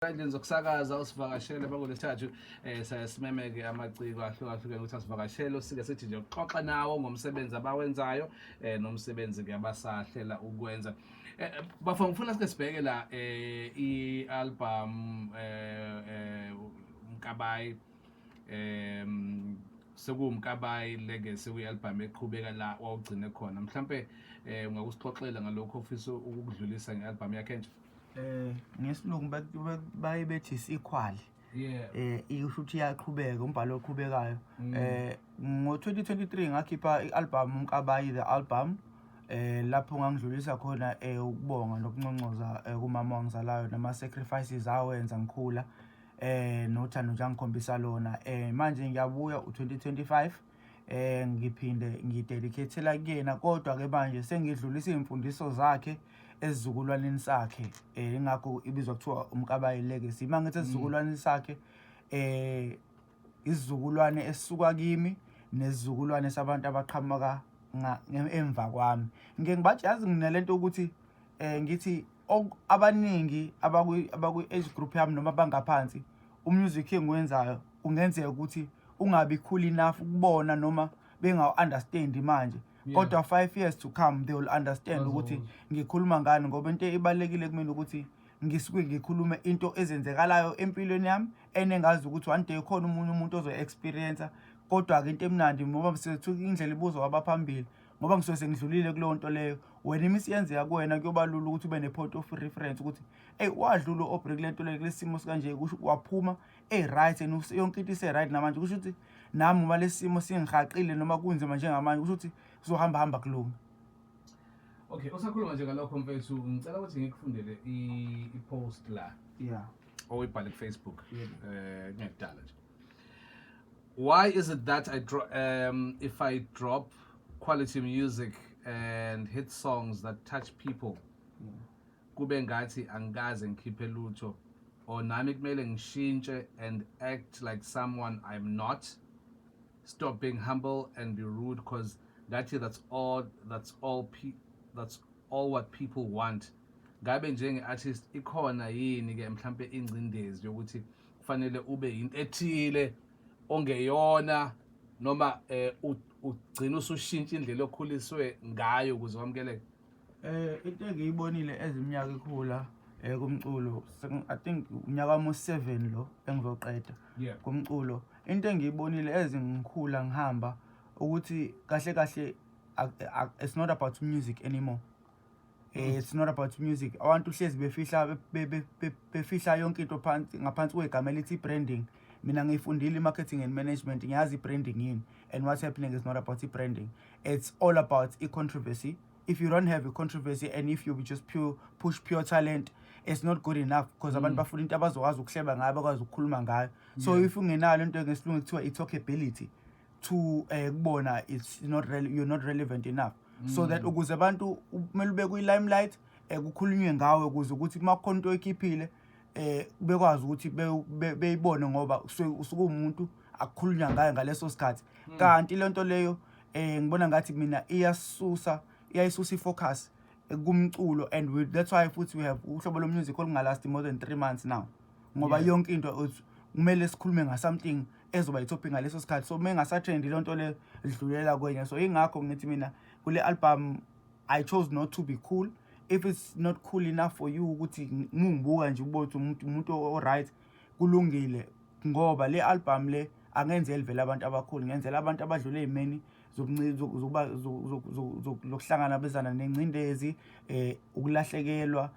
Endlini zokusakaza usivakashele bakulesithathu, siyasimeme-ke amaciko ahlukahlukene ukuthi asivakashele, usike sithi nje uxoxa nawo ngomsebenzi abawenzayo nomsebenzi-ke abasahlela ukwenza. Bafo, ngifuna sike sibheke la i-album Mkabayi, sekuwuMkabayi Legacy, kuyi-album eqhubeka la wawugcine khona. Mhlampe ungakusixoxela ngalokho ofisa ukukudlulisa nge-album yakhe entsha? Ngesilungu baye bethi sequel. Isho ukuthi iyaqhubeka, umbhalo oqhubekayo. Ngo-2023 ngakhipha i-album uMkabayi the album, lapho ngangidlulisa khona ukubonga nokunconcoza kumama wangizalayo nama sacrifices awenza ngikhula, nothando nje angikhombisa lona. Manje ngiyabuya u2025, ngiphinde ngidedicatela kuyena, kodwa ke manje sengidlulisa izimfundiso zakhe esizukulwaneni sakhe, ingakho ibizwa kuthiwa uMkabayi Legacy. Uma ngithi esizukulwaneni sakhe, isizukulwane esisuka kimi nesizukulwane sabantu abaqhamuka emva kwami. Ngike ngibathi, yazi, nginalento ukuthi ngithi abaningi abakwi age group yami noma abangaphansi, umusic engiwenzayo kungenzeka ukuthi ungabi cool enough ukubona noma bengawu understand manje, kodwa 5 years to come they will understand ukuthi Bazokuzwa. Ngikhuluma ngani, ngoba into ibalekile kumina ukuthi ngisuke ngikhulume into ezenzekalayo empilweni yami enengazi ukuthi one day khona umunye umuntu ozo-experience. Kodwa-ke into emnandi, ngoba sethu indlela ibuzwa kwabaphambili, ngoba ngisuke sengidlulile kuleyo nto leyo, wena imisi yenzeka kuwena, kuyoba lula ukuthi ube ne-point of reference ukuthi eyi, wadlula u-Aubrey kule nto leyo, kulesi simo sikanje, kusho waphuma e-right and yonke into ise-right namanje. Kusho ukuthi nami uma lesi simo singihaqile noma kunzima njengamanje, kusho ukuthi kuzohamba hamba kulunga. Okay, usakhuluma nje ngalokho, mfethu, ngicela ukuthi ngikufundele i-post la oyibhale ku-Facebook ngekudala nje. Why is it that if I drop quality music and hit songs that touch people, kube ngathi angikaze ngikhiphe lutho, or nami kumele ngishintshe and act like someone I'm not, stop being humble and be rude, because ngathi that's all what people want? Ngabe njenge-artist ikhona yini ke mhlampe ingcindezi yokuthi kufanele ube yinto ethile ongeyona, noma ugcina usushintsha indlela okhuliswe ngayo ukuze wamukeleke? Into engiyibonile eziminyaka ikhula kumculo, I think unyaka wami u7 lo engizoqeda kumculo. Into engiyibonile ezingikhula ngihamba ukuthi kahle kahle it's not about music anymore. It's not about music. Abantu hlezi befihla befihla yonke into phansi ngaphansi kwegama elithi branding. Mina ngiyifundile i-marketing and management, ngiyazi i-branding yini, and what's happening is not about i-branding. It's all about i-controversy. If you don't have a controversy and if you just pure push pure talent, it's not good enough, because abantu bafuna into abazokwazi ukuhleba ngayo, bakwazi ukukhuluma ngayo. So if ungenalo into ngesilungu kuthiwa i-talkability to kubona, it's not you're not relevant enough. So that ukuze abantu kumele ube kwi-limelight, kukhulunywe ngawe, ukuze ukuthi uma kukhona into oyikhiphile bekwazi ukuthi beyibone, ngoba usuke umuntu akukhulunywa ngayo ngaleso sikhathi. Kanti le nto leyo ngibona ngathi mina iyasusa, iyayisusa i-focus kumculo, and that's why futhi we have uhlobo lo-music olungalasti more than 3 months now, ngoba yonke into kumele sikhulume nga-something ezoba i-topic ngaleso sikhathi. So uma ingasatrendi leyo nto leyo, idlulela kwenye. So ingakho ngithi mina kule album I chose not to be cool. If it's not cool enough for you ukuthi ngungibuka nje ubone ukuthi umuntu o-right, kulungile, ngoba le album le angenzeli vele abantu abakhulu, ngenzela abantu abadlule ey'meni zokuba zokuhlangana nengcindezi, ukulahlekelwa,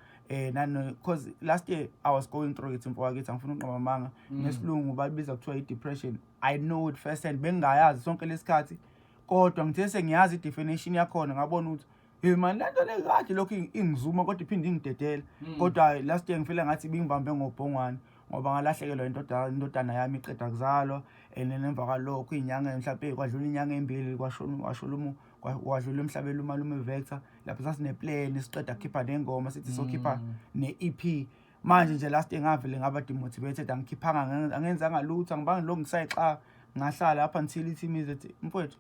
nano because last year I was going through it, mfowethu, angifuna uqamba amanga. Ngesilungu babiza kuthiwa i-depression. I know it first hand. Bengingayazi sonke lesikhathi, kodwa ngithe sengiyazi i-definition yakhona, ngabona ukuthi hey man, lento le kade lokhu ingizuma kodwa iphinde ingidedele. Kodwa last year ngifile ngathi ibingibambe ngobhongwane, ngoba ngalahlekelwa indodana yami iqeda kuzalwa, and then emva kwalokho iy'nyanga mhlawumpe kwadlula inyanga ey'mbili kwashona, washona wadlula emhlabeni umalume Vector. Lapho sasineplan, siqeda kukhipha nengoma, sithi sokhipha ne-EP. Manje nje last year ngavele ngaba demotivated, angikhiphanga, angenzanga lutho, angibange lokhu ngisayixa, ngahlala up until i-team ize, "Mfowethu,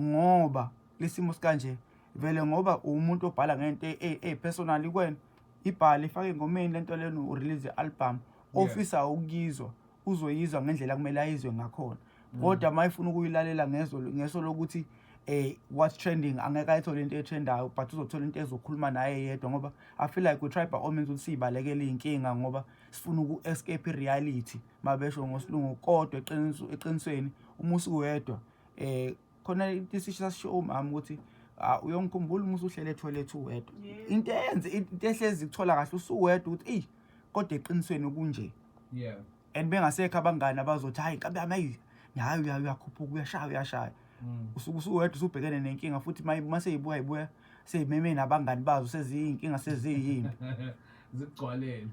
ngoba lesimo sikanje vele, ngoba umuntu obhala ngento e-personal kuwena, ibhale, ifake engomeni lento lena, urelease i-album." Ofisa ukuyizwa uzoyizwa ngendlela kumele ayizwe ngakhona, kodwa uma efuna ukuyilalela ngeso ngeso lokuthi what's trending, angeke ayithole into etrendayo, but uzothola into ezokhuluma naye yedwa, ngoba I feel like we try by all means ukuthi siyibalekele iy'nkinga ngoba sifuna uku-escape i-reality, mabesho ngosilungu. Kodwa eqinisweni uma usuwedwa, khona into isisho umama ukuthi, ah, uyongikhumbula uma usuhlele etoilet uwedwa. Into eyenze into ehlezi kuthola kahle usuwedwa ukuthi eyi, kodwa eqinisweni kunje. And bengasekho abangani abazothi, "Hayi nkabi yami, hayi hayi, uyakhuphuka, uyashaya, uyashaya." Usuke usuwedwa, usubhekene nenkinga futhi mase yibuya yibuya seyimeme nabangani bazo, seziyinkinga, seziyimpi. Zikugcwalele.